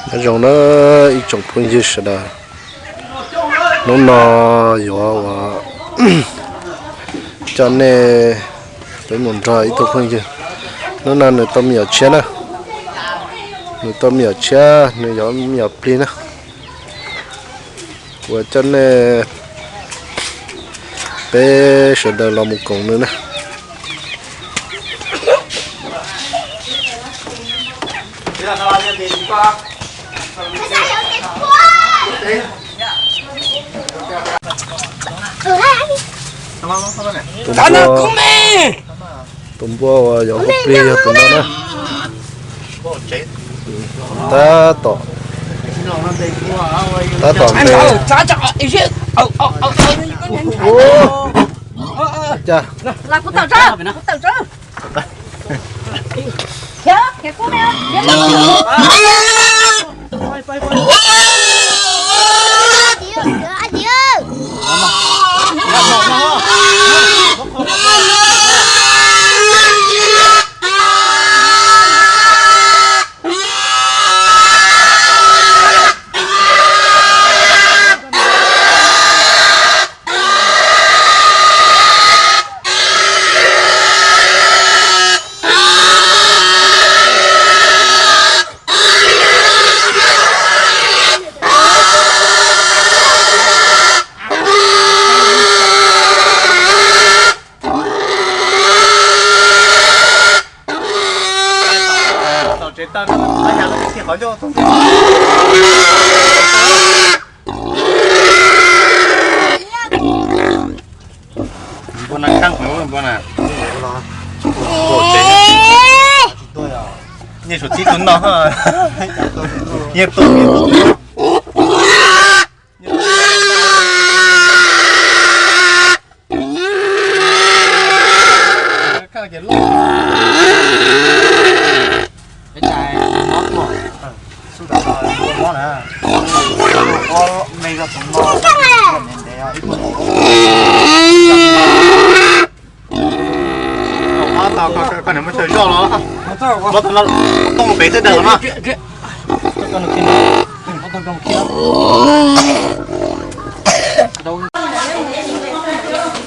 Nyob zoo na ib tsoom phooj ywg sawv daws, hnub no yuav ua coj nej peb mus nrog ib tug phooj ywg. Hnub no nws tau me nyuam tshiab na, nws tau me nyuam tshiab, nws yuav me nyuam plig na. Kuv coj nej peb sawv daws los mus koom nws na. Tus npua, tus npua uas yuav ua plig yog tus no na. Tab tom, tab tom ntes. Cas Npua no kaj nqus npua na. Nyiaj suav txib tus no, nyiaj tu. Koj niam muab cov zoj los, muab cov no tooj pem tej dawm los mas.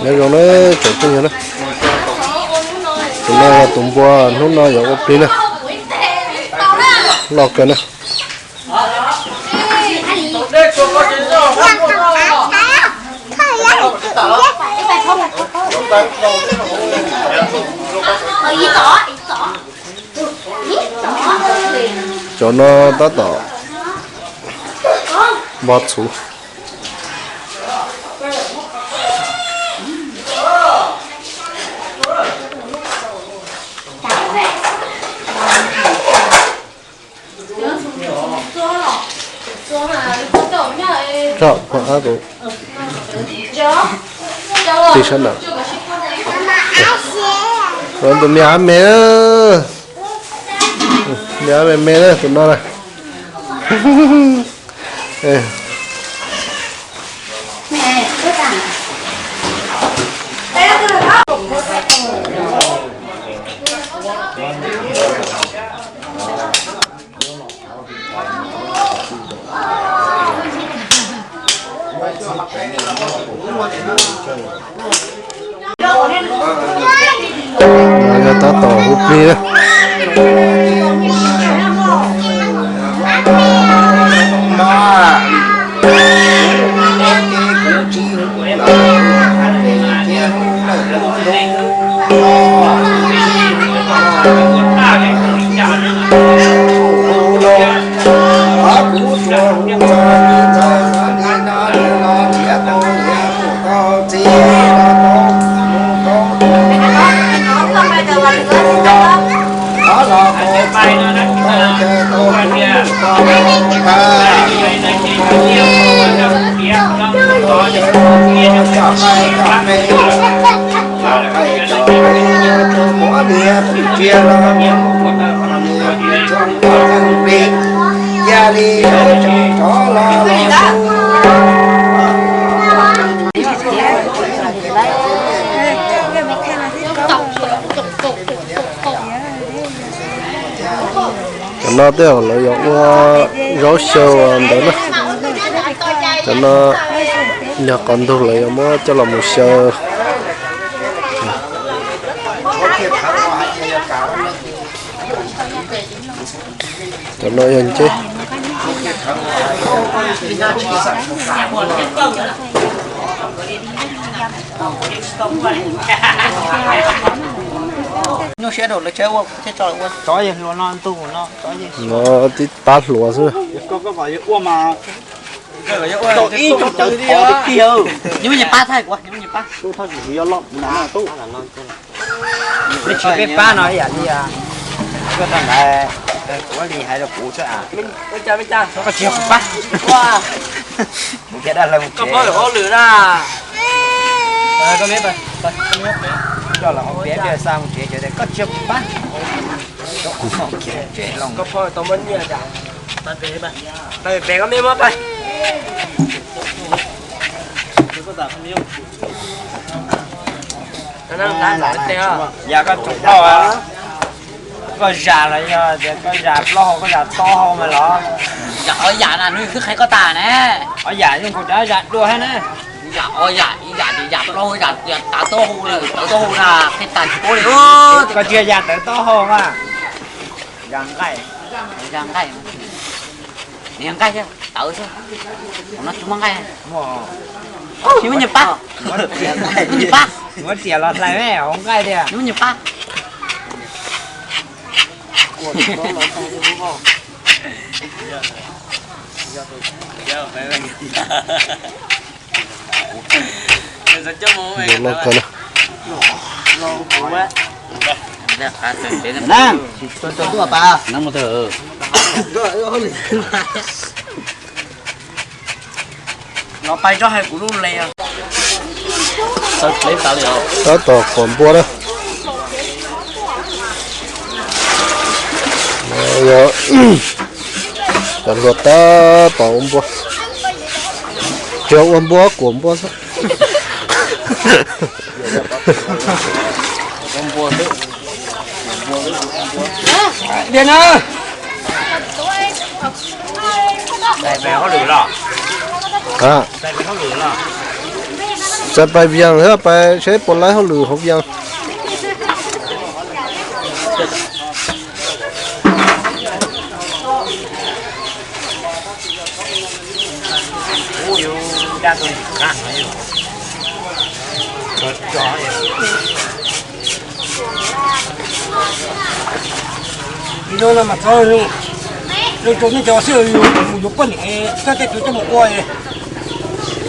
Nyob zoo na tsoom phooj ywg na, tus no yog tus npua hnub no yuav ua plig na, loj kawg na. Cov no tab tom npog txhuv. Tus me av me, me av me me na tus no na. Yog tab tom hu plig. Cov no Tej zaum lawv yuav ua zaub xyaw ntawd na. Cov no yog qhov ntug lawv yuav muab coj los mus xyaw. Cov no yog nceb. No tib pab hluas xwb. Peb pab no ib yam li koj tau ntawd, kuv li hais rau kuv xwb, koj tsis yog kuv pab. Kuv thiaj dab laug mus tsev. Coj los piav peb xa mus tsev, koj tsis yog kuv pab. Yog koj tsoom poj, koj zam los yog tias koj zam plaub hau, koj zam taub hau mas los? Zam ob yam na, nws twb qhia koj tas ne. Ob yam zoo nkaus, zam dua thiab na. Zam ob yam, ib yam ces zam plaub hau, ib yam tawv taub hau na, tawv taub hau na, qhia tas tsis paub li. Koj tsis yog zam tawv taub hau mas, zam nqaij, zam nqaij, nqaij thiab tawv xwb, no tsis muaj nqaij. Muaj, muab nyias pab, muab nyias pab, muab riam los hlais hauv nqaij tiag, muab nyias pab. Los pais tso hais kuv lub le. Tab tom quas npua na. Cov hluas tab tom ua npua. Tsis yog ua npua, quas npua xwb. Txawm pais Vias thiab, pais seb puas laib hauj lwm hauv Vias. Ib zaug no mas txog zoo, zoo rau nej cov xwb, mus yuav poj niam thiab tej tus coj mus ua,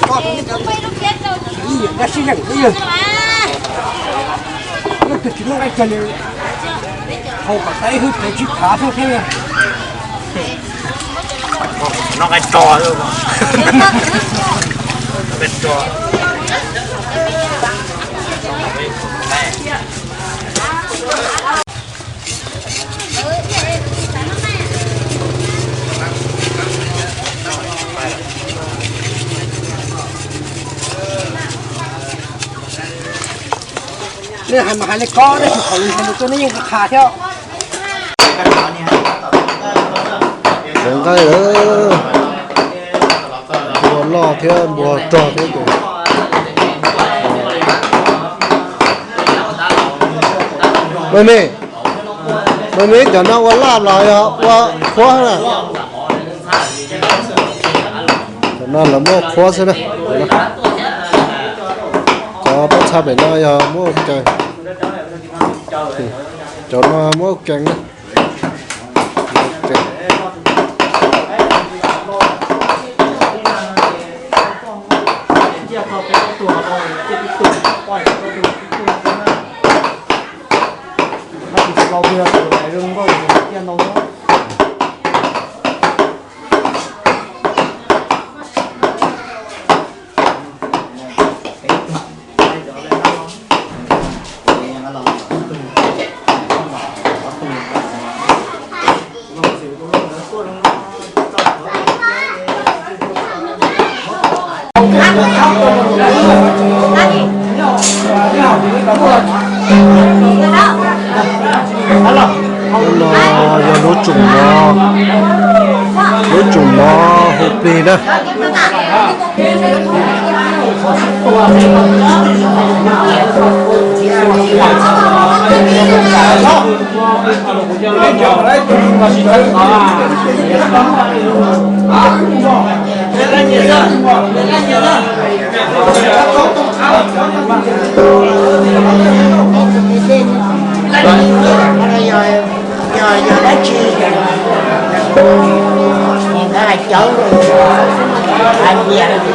koj tus nej cov ib yam dab sib leeg ib yam, leej twg tsis noj nqaij cog li, haus kom tau ib hwj tsev tsib phav xwb thiab. Noj nqaij tso, nqaij tso. Nej hais mas hais li ko, tab sis qhov lus hais lus tuaj nej yeej qha thiab. Nqaij lawm, npua loj thiab npua rog thiab ces. Me me, me me, cov no ua laj los yog ua qhuav na? Cov no lawv muab qhuav xwb na. Cov pob txha pem no yog muab ua kees. Cov no muab ua kees na. Plig na. Yog, yog dab tsi? Cov hais tias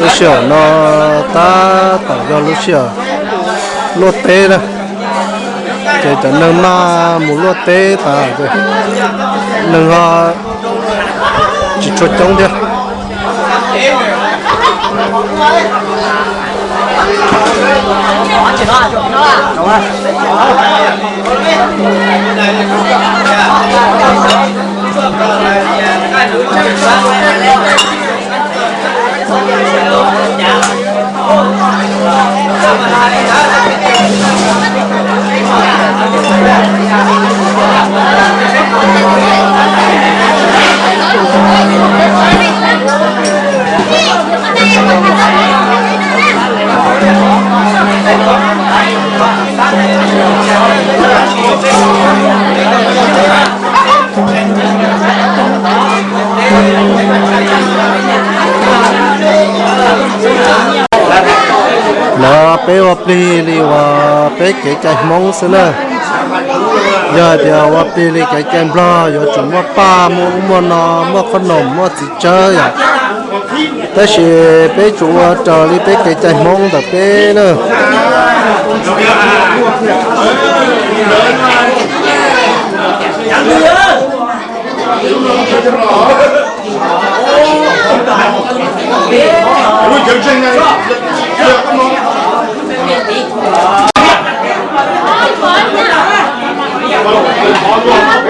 Lub sij hawm no tab tom yog lub sij hawm luaj teb na, ces cov neeg maj mus luaj teb tas, neeg ho tsis tshua coob thiab. Lawv peb ua plig li uas peb kev cai Hmoob xwb na. Yog hais tias ua plig li kev cai Nplog yuav tsum muaj paj, muaj ub muaj no, muaj qhob noom, muaj txiv tsawb yom. Tab sis peb tsuas ua raws li peb kev cai Hmoob ntawm peb na.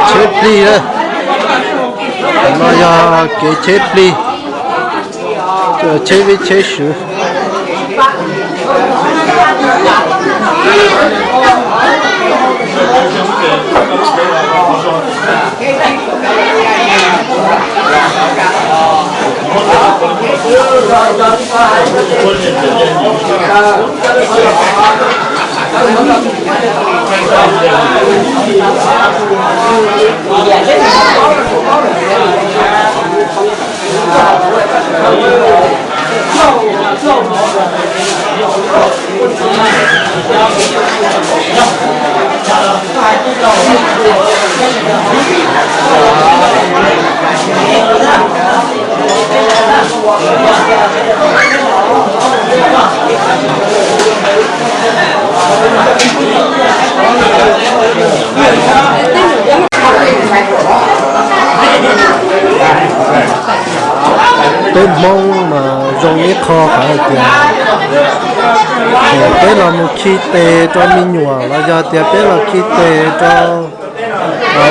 Cheb plig na, no yog kev cheb plig, cheb vij cheb sw. Peb Hmoob mas zoo ib qho qhov hais tias peb los mus khi tes rau me nyuam los yog tias peb los khi tes rau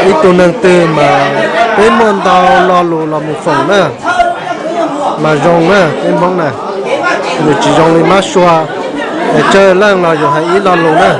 ib tug neeg twg mas peb muaj ntau lo lus los mus foom na, mas zoo na peb Hmoob na. Nws tsis zoo li mab sua, es tsawg leej los yus hais ib lo lus na.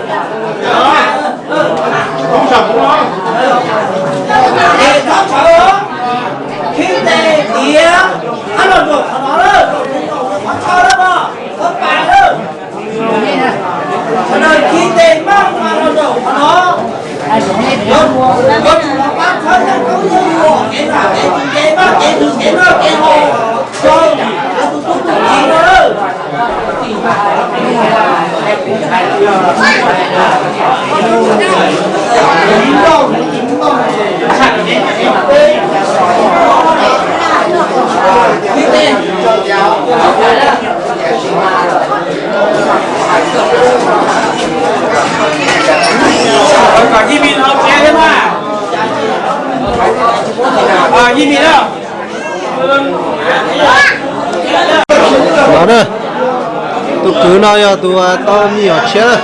No na, tus kwv no yog tus tau me nyuam tshiab na.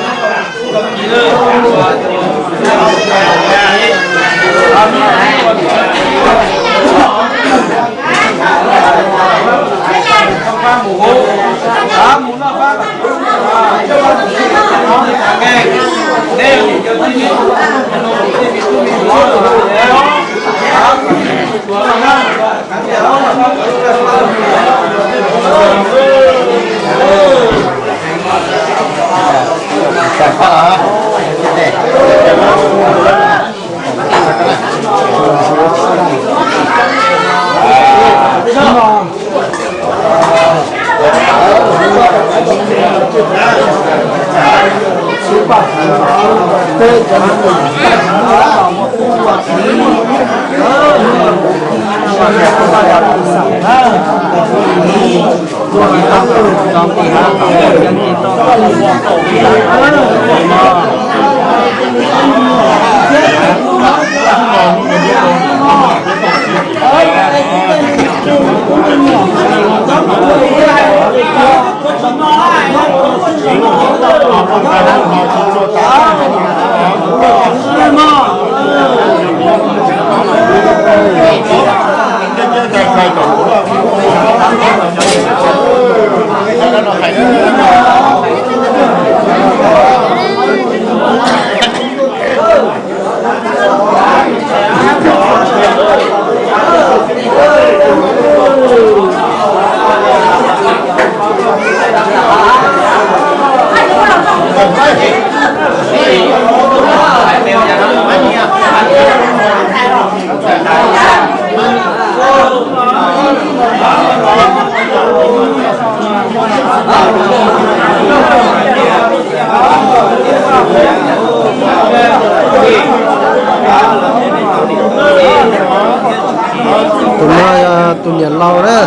Tus no yog tus niam laus na,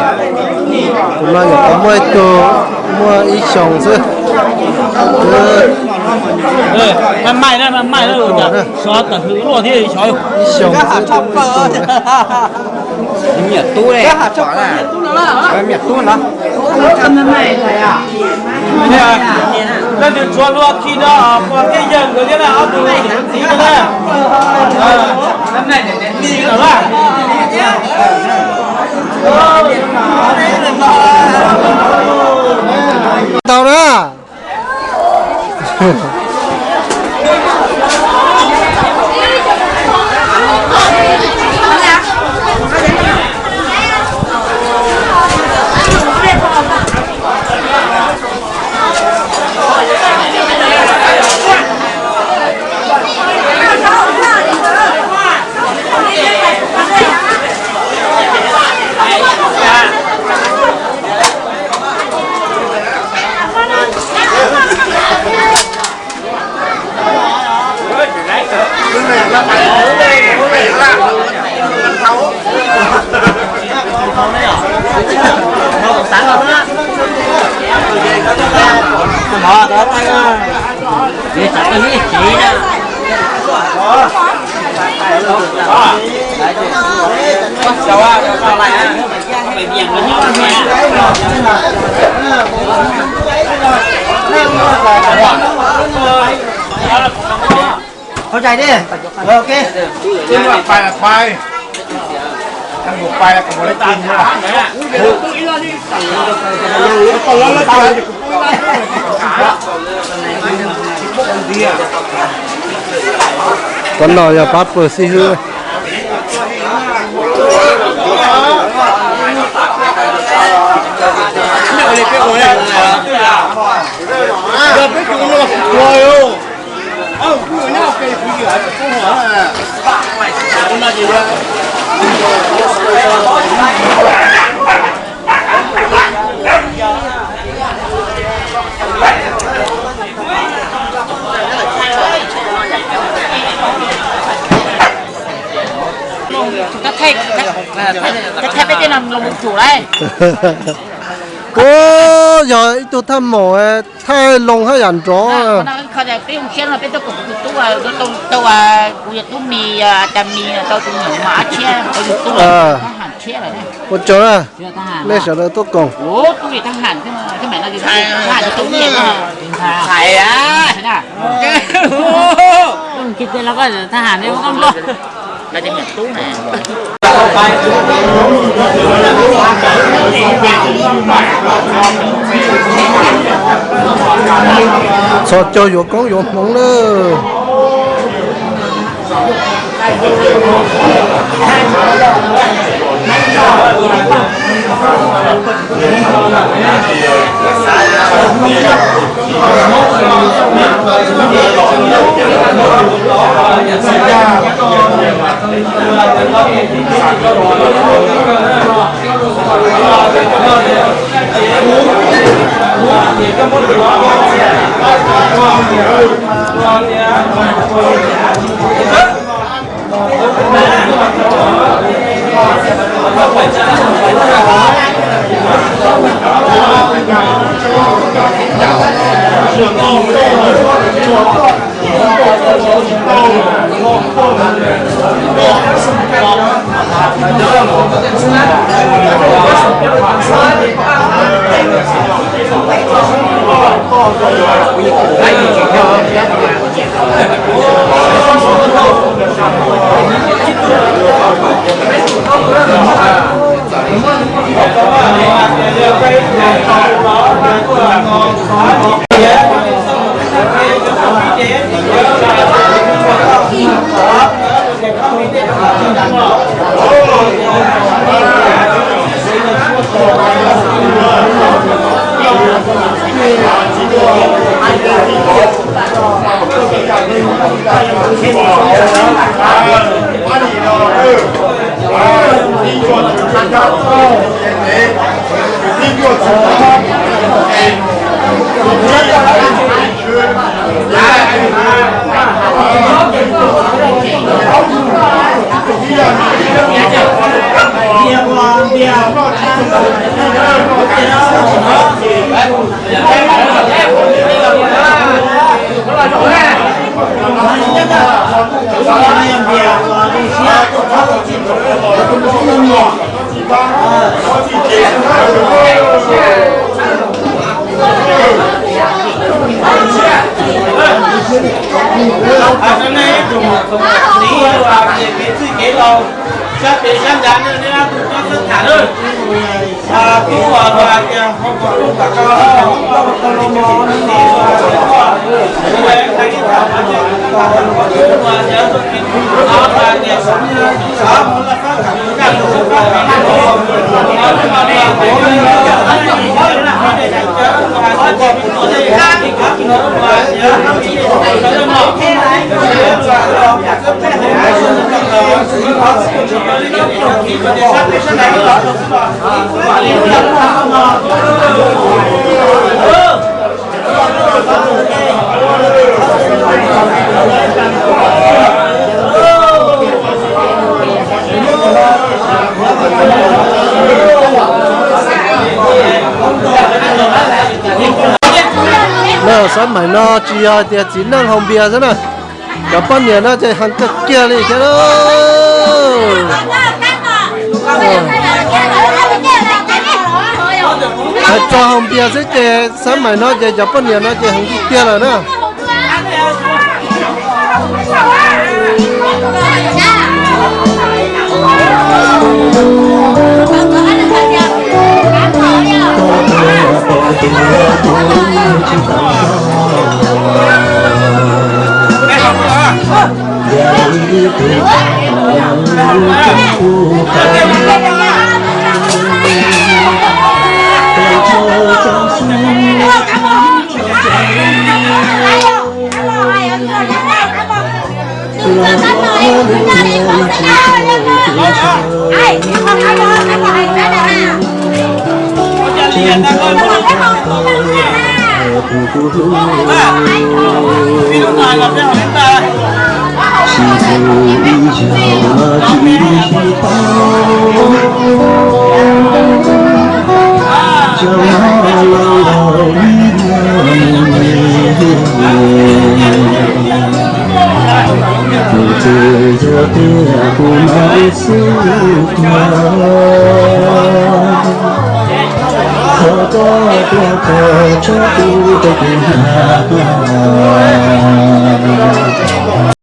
tus no nyuam qhuav muaj ib tug, muaj ib xyoos xwb. Ib xyoos xwb. Niam tub, niam tub no. Leej twg tshuav hlua khi no pog thiab yawg nkawd thiab na, ob tug txiv no na. Tau na. Ua cas dej, ok. Pais, pais. Cov no yog pab pawg xib hwb. Kuv yog ib tug thaj maum thaij loo haj yam nrov. Kuv yog tub mis, cas mis tau tus nyuam mas ab tshiab. Ua tsaug na, nej sawv daws tuaj koom. Txhos caug yuav koob yuav hmoov lawm. Sab pem sab nrad nej ob tug nyob sab tham lawm. Tub los hais tias ho kom tuaj kom ko, Xab maim no tsis yog tias txiv neej haus npias xwb na, cov poj niam no ces heev kawg kiag li thiab lauj. Hais txog haus npias xwb ces xab maim no ces cov poj niam no ces heev tiag tiag lawm na. Thov koj tuaj thov txhawb kuv rau kuv hnav.